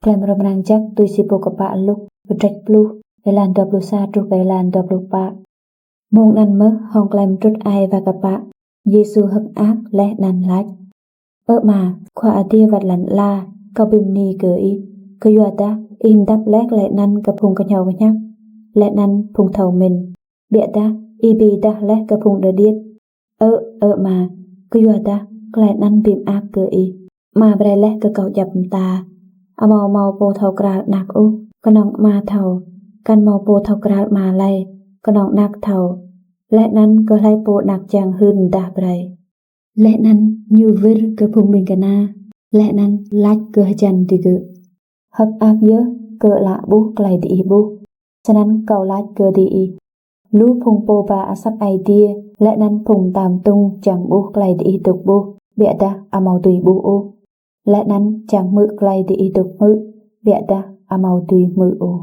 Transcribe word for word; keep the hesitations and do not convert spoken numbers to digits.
Klei mrâo mrang jăk tui si pô kpă Luk, kdrêč pluh, êlan dua pluh sa truh kơ êlan dua pluh pă. Mông anăn mơh hŏng klei mtrŭt ai wa kpă, Yêsu hơ̆k mơak leh anăn lač: Ơ Ama, Khua Adiê wăt lăn ala, kâo bi mni kơ ih, kyuadah ih mdăp leh klei anăn kơ phung knhâo knhăk, leh anăn phung thâo mĭn. Ƀiădah ih bi êdah leh kơ phung đơ điêt. Ơ, ơ Ama, kyuadah klei anăn bi mơak kơ ih. Ama brei leh kơ kâo djăp mta. Amâo mâo pô thâo kral Anak ôh, knŏng Ama thâo. Kăn mâo pô thâo kral Ama lei, knŏng Anak thâo, leh anăn kơ hlei pô Anak čiăng hưn mdah brei. Leh anăn ñu wir kơ phung ƀĭng kna, leh anăn lač kơ hjăn digơ̆: Hơ̆k mơak yơh kơ ală ƀuh klei diih ƀuh. Snăn kâo lač kơ diih, lu phung pô ba asăp Aê Diê leh anăn phung mtao mtŭng čiăng ƀuh klei diih dôk ƀuh, ƀiădah amâo dưi ƀuh ôh, leh anăn čiăng hmư̆ klei diih dôk hmư̆, ƀiădah amâo dưi hmư̆ ôh.